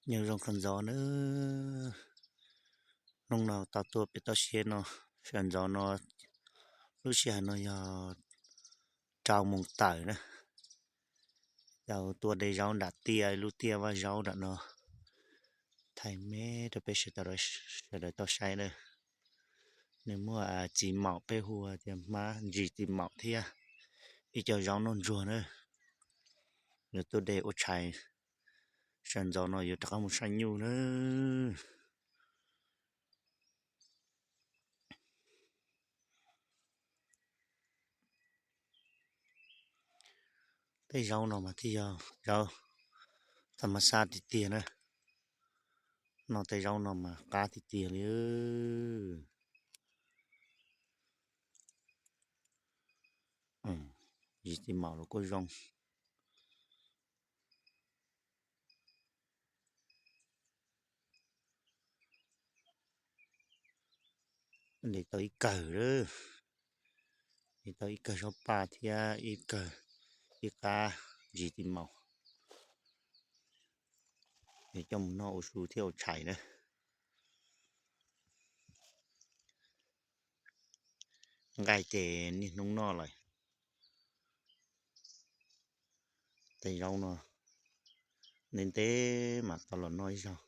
Nyob zoo kawg ntxov nawb. Hnub no tau tuaj pem toj siab no, sawv ntxov no, lub sij hawm no yog rau moos tawm na. Tau tuaj de zaub nram tiaj, lub tiaj vaj zaub nram no, thaij me rau peb sawv daws tau saib na. Nws muaj txiv maum, peb hu tias hmab ntsis txiv maum thiab ib co zaub noj ntsuag na. Yuav tuaj de ua tshais, sawv ntxov no yuav rov qab mus saib nyuj na. Tej zaub no mas thiaj yog zaub thas mas xaj tiag tiag na. Noj tej zaub no mas qab tiag tiag li. Ntsis txiv maum los kuj zoo. De tau ib kawm lawm, de tau ib kawm zaub paj thiab ib kawm, ib qab ntsis txiv maum, es coj mus noj ua su thiab ua tshais na. Nqaij ces niaj hnub noj lawm. Tej zaub no ntev ntev mam tau los noj ib zaug.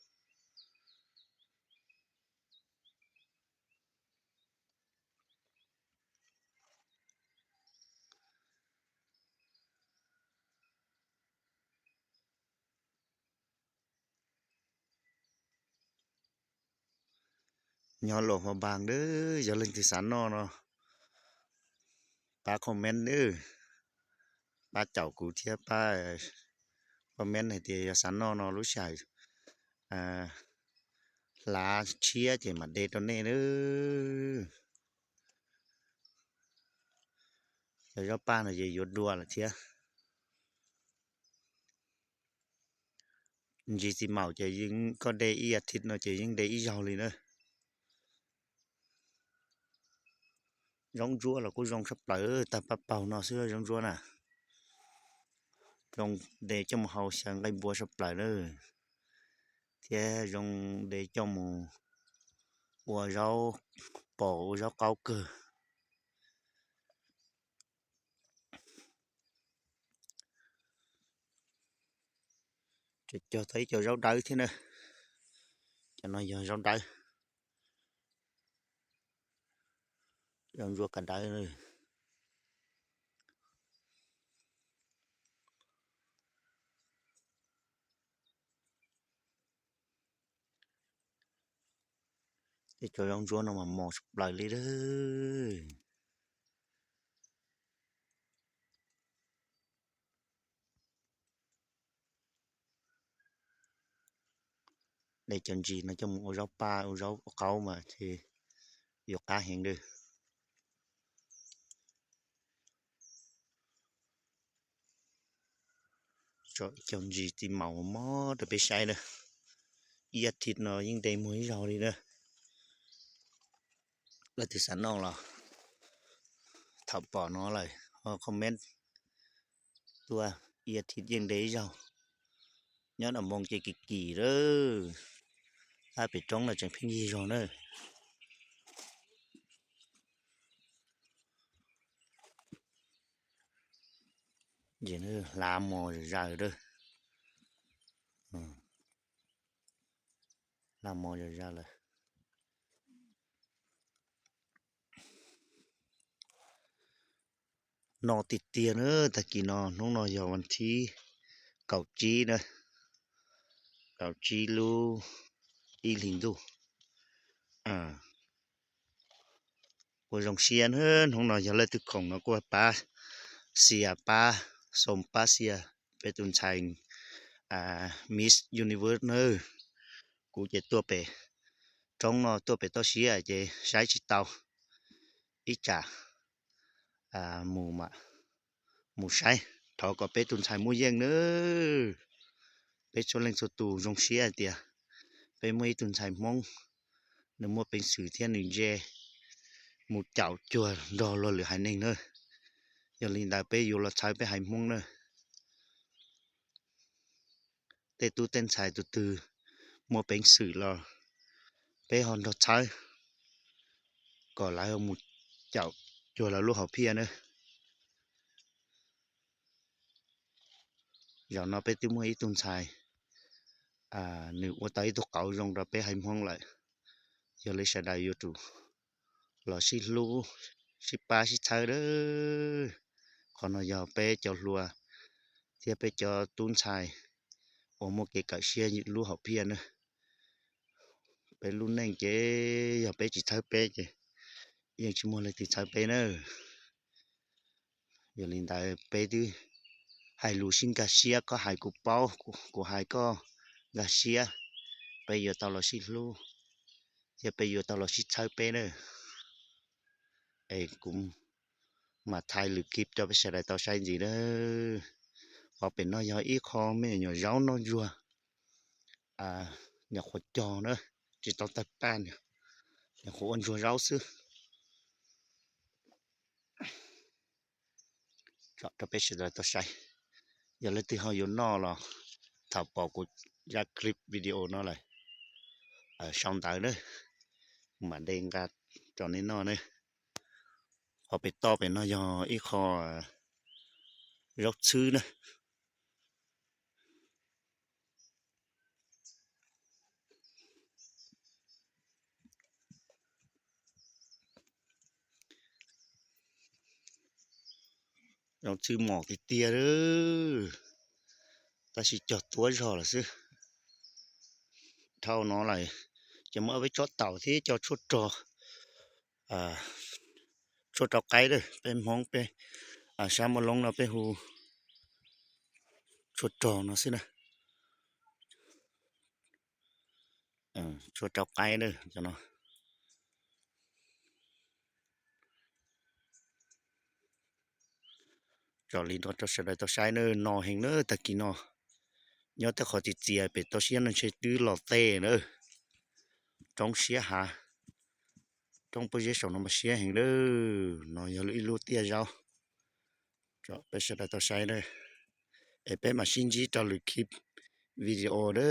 Nyob Luam Phaj Npaas nawb, yog leej twg xav noj no pab comment nawb, pab caum kuv thiab pab comment hais tias yog xav noj no lub sij hawm hlav tshiab ces mam de rau nej nawb. Cov zaub paj no ces yuav dua lawm thiab. Ntsis txiv maum ces yeej koj de ib as thiv no ces yeej de ib zaug li na. Zaub ntsuab los kuj zoo tshaj plaws, tag paj paug no xwb zaub ntsuab na. Zoo de coj mus hau xyaw nqaij npua tshaj plaws na, thiab zoo de coj mus ua zaub pom ua zaub qaub kawg. Cog tau ib co zaub dawb thiab na. Cov no yog zaub dawb, zaub ntsuab kav dawb. Tej cov zaub ntsuab no mas mos tshaj plaws li lawm. De cov ntsis no coj mus ua zaub paj ua zaub qaub mas ces yuav qab heev li. Tso ib co ntsis txiv maum mob rau peb saib na. Ib as thiv no yeej de muag ib zaug li na. Leej twg xav noj los thaum pom no lawm ho comment tuaj, ib as thiv yeej de ib zaug. Nyob nram moo ces kim kim lawm, tab pem roob no tseem pheej yig zog na. Hlav mos zom zaws lawm, hlav mos zom zaws lawm. No tiag tiag na, tag kis no hnub no yog vas thib kaum tsib na, kaum tsib lub ib hlis ntuj. Kuj zoo siab na, hnub no yog leej twg khoom no kuj pab share, pab xoo pab share peb tus ntxhais Miss Universe na. Kuv ces tuaj pem roob no tuaj pem toj siab ces saib tsis tau, ib tsam mus mam mus saib, thov kom peb tus ntxhais muaj yeej nawb. Peb txhua leej txhua tus zoo siab hais tias peb muaj ib tug ntxhais Hmoob, nws muaj peev xwm thiab nws ntse mus caum cuag nrog luag lwm haiv neeg na. Yog li ntawd peb yuav los txhawb peb haiv Hmoob na. Tej tub tej ntxhais tus twg muaj peev xwm los peb ho nrog txhawb kom lawv mus caum cuag lawv lub hom phiaj na. Zaum no peb twb muaj ib tug ntxhais, nws ua tau ib tug qauv zoo rau peb haiv Hmoob lawm. Yog li sawv daws yuav tsum los sib hlub, sib pab sib txhawb a. Qhov no yog peb cov hluas thiab peb cov tub ntxhais uas muaj kev kawm siab lub hom phiaj na. Peb lub neej ces yog peb tsis txhawb peb ces yeej tsis muaj leej twg txhawb peb na. Yog li ntawd peb twb hais lus sib nkag siab, koj hais kuv paub, kuv hais koj nkag siab, peb yuav tau los sib hlub thiab peb yuav tau los sib txhawb peb na. Es kuv mam thaij lwm kib rau peb sawv daws tau saib ntxiv na. Qhov pem no yog ib qho me nyuam zaub noj ntsuag, nyuam qhuav cog na, tsis tau tawg paj, nyuam qhuav ua ntsuag zaub xwb. Tso rau peb sawv daws tau saib. Yog leej twg ho yuav noj los thaum pom kuv zaj clip video no lawm, sau ntawv na, kuv mam de nqa rau nej noj na. Qhov pem toj pem no yog ib qho zaub txhwb na. Zaub txhwb mos tiag tiag, tab sis cog tuab zog lawm xwb. Dhau no lawm ces muaj ob peb tsob taum thiab cov tshuaj rog, tshuaj rau qaib lawm, peb Hmoob peb sab Mab Loob no peb hu tshuaj rog no xwb na. Tshuaj rau qaib lawm cov no. Tso li no rau sawv daws tau saib na, no heev na tag kis no. Nyob tej qhov txias txias pem toj siab no ntshe twb los tej na. Roob siab hav, roob pob zeb saum no mas siab heev lawm. No yog ib lub tiaj zaub. Tso peb sawv daws tau saib na, es peb mam sib ntsib rau lwm clip video na.